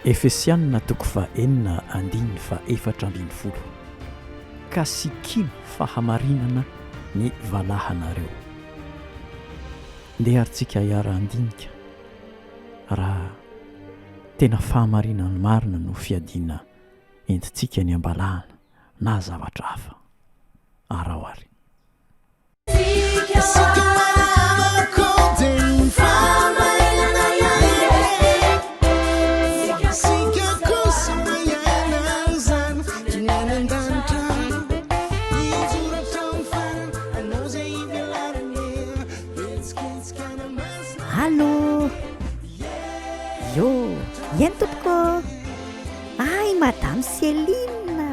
Efesianina toko fahenina andininy faha 14 Ka sikino fahamarinana ny valahanareo. Ndeha ary tsika hiara-handinika raha tena fahamarinan'ny marina no fiadiana entintsika eny am-balahana na zavatra hafa. Araho ary. Allô Yo, eny tompoko Ay madame Céline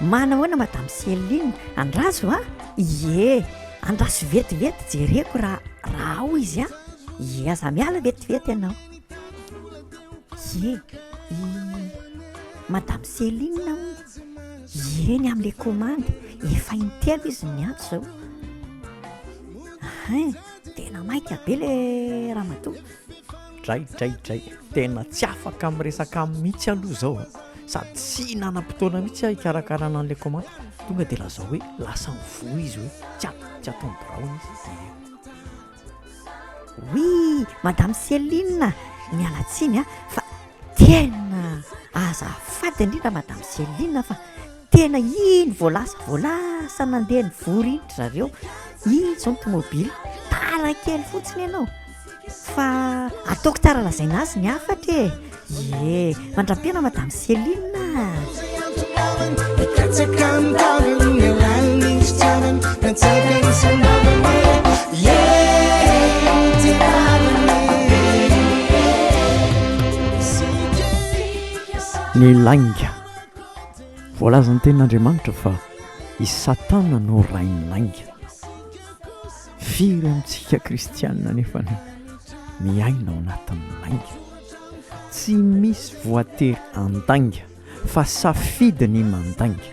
Manahoana madame Céline Andraso a Ie, andraso vetivety jereko raha raha ao izy a Ie, aza miala vetivety ianao Ie, i madame Céline hono Ie, ny amin'ilay commande Efa intelo izy no niantso izao Hein, tena maika be le ramatoa. Dray dray dray, tena tsy afaka miresaka aminy mihitsy aloha izao a! Sady tsy nanam-potoana mihitsy aho hikarakarana an'ilay commande, tonga dia lazao hoe lasa mivoha izy hoe tsy ato, tsy ato amin'ny biraony izy dia. Oui, madame Céline, miala tsiny a, fa tena azafady indrindra madame Céline fa Tena iny vao lasa vao lasa nandeha nivory iny ry zareo, iny izao ny tomobile, tara kely fotsiny ianao fa ataoko tsara lazaina azy ny hafatra e! Ie, mandram-pihaona madame Céline a! Ny lainga. Voalazan'ny Tenin'Andriamanitra fa i Satana no rain'ny lainga. Firy amintsika kristianina anefa no miaina ao anatin'ny lainga? Tsy misy voatery handainga fa safidy ny mandainga.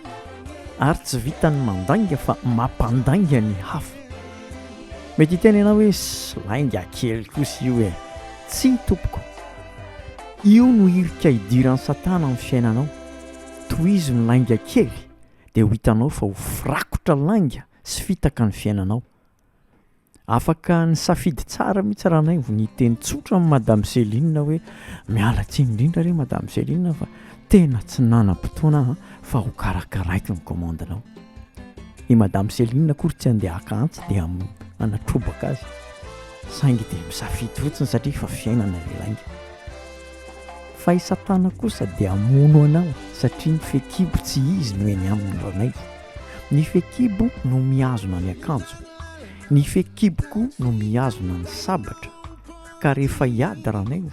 Ary tsy vitan'ny mandainga fa mampandainga ny hafa. Mety hiteny ianao hoe lainga kely kosa io e! Tsia tompoko. Io no hirika hidiran'i Satana amin'ny fiainanao. Tohizo ny lainga kely dia ho hitanao fa ho firakotra lainga sy fitaka ny fiainanao. Afaka nisafidy tsara mihitsy Ranaivo ny hiteny tsotra amin'i Madame Céline hoe miala tsiny indrindra re Madame Céline fa tena tsy nanam-potoana aho fa ho karakaraiko ny commande-nao. I Madame Céline akory tsy handeha haka antsy dia hanatrobaka azy. Saingy dia misafidy fotsiny satria efa fiainana ilay lainga. Fa i Satana kosa dia hamono anao satria ny fehikibo tsy izy no eny aminy Ranaivo. Ny fehikibo no mihazona ny akanjo. Ny fehikibo koa no mihazona ny sabatra. Ka rehefa hiady Ranaivo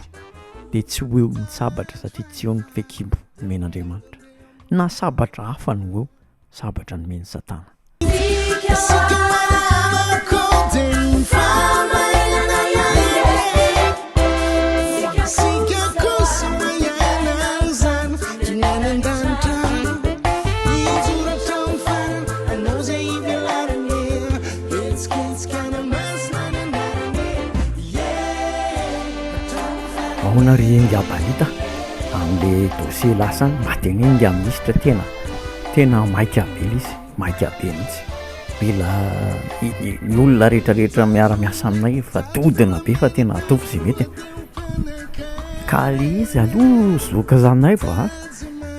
dia tsy ho eo ny sabatra satria tsy eo ny fehikibo nomen'Andriamanitra. Na sabatra hafa no eo sabatra nomen'i Satana. Ahoana ry ingahy Balita amin'le dossier lasa any? Mba teneno ingahy minisitra tena tena maika be le izy, maika be mihitsy. Mila ny olona rehetra rehetra miara-miasa aminay efa dodona be fa tena ataovy izay mety e. Ka le izy aloha zoky Ranaivo a,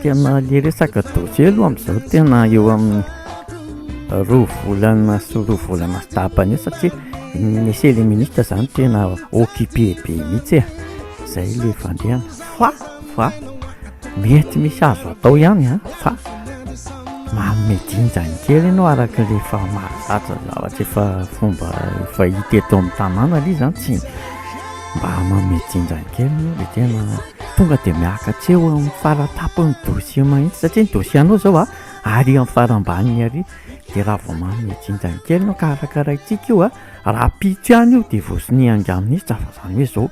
tena le resaka dossier aloha amin'izao tena eo amin'ny roa volana sy roa volana sy tapany eo satria ny monsieur le ministre zany tena occupé be mihitsy e, zay le fandehany fa fa mety misy azo atao ihany an fa manome dinjany kely ianao araka le efa mahazatra zavatra efa fomba efa hita eto amin'ny tanàna le izy zany tsy mba manome dinjany kely ianao de tena tonga de miakatra eo amin'ny faratampony dossier mahitsy satria ny dossier anao zao a ary amin'ny farambaniny ary de raha vao manome dinjany kely ianao karakaraintsika io a rahampitso ihany io de voasonia angaha minisitra fa zany hoe zao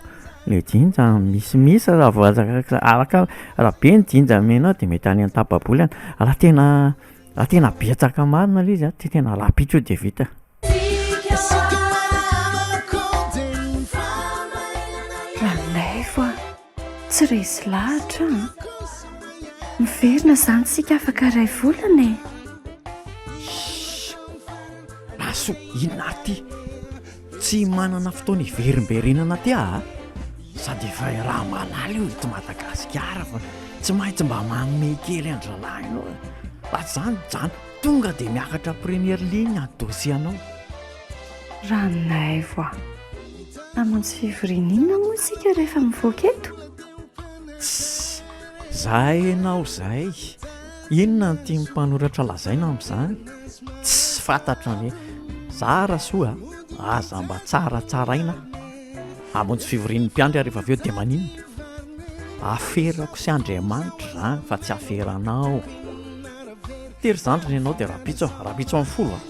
Le jinja misimisy raha vao araka raha be ny jinja amenao de mety any an-tapa-bolana, raha tena raha tena betsaka marina le izy a de tena rahampitso io de vita. Ranaivo a! Tsy resy lahatra aho an! Miverina izany isika afaka iray volana e! Shh! Rasoa, inona ary ity? Tsy manana fotoana hiverimberenana aty aho a! Sady efa raha malala io eto Madagasikara fa tsy maintsy mba manome kely an-drahalahy ianao e! Raha tsy izany, izany tonga dia miakatra première ligne ny dossier anao. Ranaivo a! Hamonjy fivoriana inona moa isika rehefa mivoaka eto? Tssy! Zay ianao zay! Inona no tian'ny mpanoratra lazaina amin'izany? Tsy fantatro anie. Za Rasoa a, aza mba tsaratsaraina. Hamonjy fivorian'ny mpiandry aho rehefa avy eo dia maninona? Aferako sy Andriamanitra izany fa tsy aferanao. Tery zandriny ianao dia rahampitso a, rahampitso amin'ny folo a.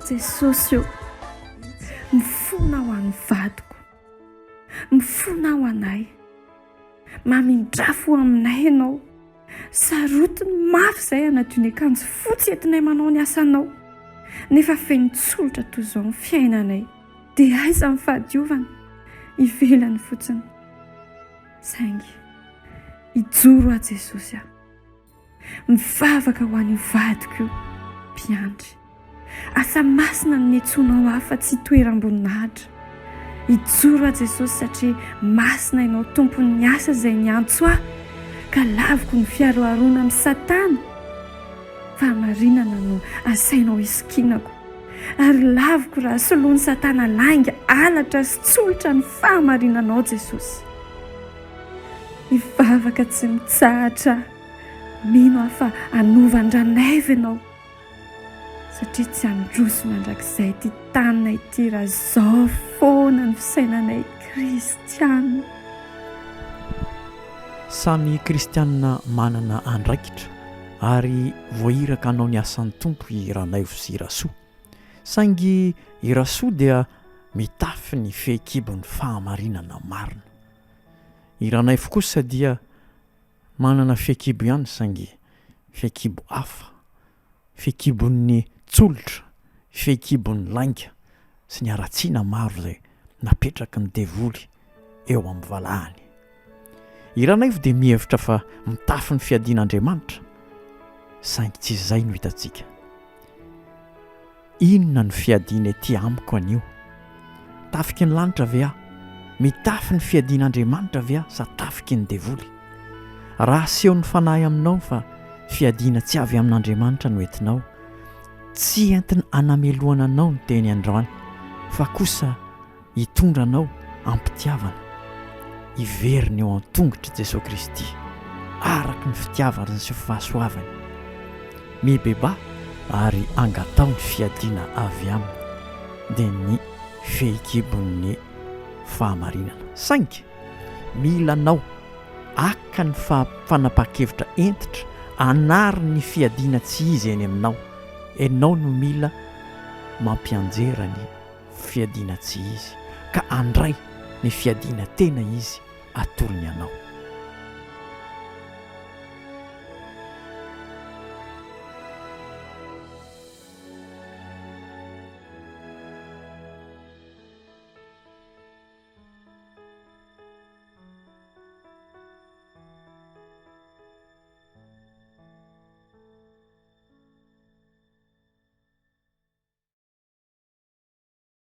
Jesosy ô, mifona ho an'ny vadiko, mifona ho anay. Mamindrà fo aminay Ianao. Sarotiny mafy izay hanadio ny akanjo fotsy entinay manao ny asanao. Nefa feno tsolotra toy izao ny fiainanay. Dia aiza ny fahadiovana? Ivelany fotsiny. Saingy hijoro aho Jesosy a. Mivavaka ho an'io vadiko io, mpiandry. Asa masina no niantsoanao ahy fa tsy toeram-boninahitra. Hijoro aho Jesosy satria masina Ianao Tompon'ny asa izay niantso ahy ka laviko ny fiharoharoana amin'i Satana. Fahamarinana no asainao hisikinako ary laviko raha soloan'i Satana lainga, halatra sy tsolotra ny fahamarinanao Jesosy. Hivavaka tsy mitsahatra aho. Mino aho fa hanova an-dRanaivo ianao satria tsy handroso mandrakizay ity taninay ity raha izao foana ny fisainanay kristiana. Samy kristiana manana andraikitra ary voahiraka hanao ny asan'ny Tompo i Ranaivo sy Rasoa. Saingy i Rasoa dia mitafy ny fehikibon'ny fahamarinana marina. I Ranaivo kosa dia manana fehikibo ihany saingy fehikibo hafa, fehikibon'ny tsolotra, fehikibon'ny lainga sy ny haratsiana maro izay napetraky ny devoly eo amin'ny valahany. I Ranaivo dia mihevitra fa mitafy ny fiadian'Andriamanitra saingy tsy izay no hitantsika. Inona no fiadiana ety amiko anio? Tafiky ny lanitra ve aho? Mitafy ny fiadian'Andriamanitra ve aho sa tafiky ny devoly? Raha asehon'ny Fanahy aminao fa fiadiana tsy avy amin'Andriamanitra no entinao, tsy entina hanamelohana anao ny teny androany fa kosa hitondra anao am-pitiavana hiverina eo an-tongotr'i Jesoa Kristy araka ny fitiavany sy fahasoavany. Mibebaha ary angataho ny fiadiana avy Aminy, dia ny fehikibon'ny fahamarinana. Saingy mila anao haka ny fanapahan-kevitra hentitra hanary ny fiadiana tsy izy eny aminao. Ianao no mila mampianjera ny fiadiana tsy izy, ka handray ny fiadiana tena izy atolony anao.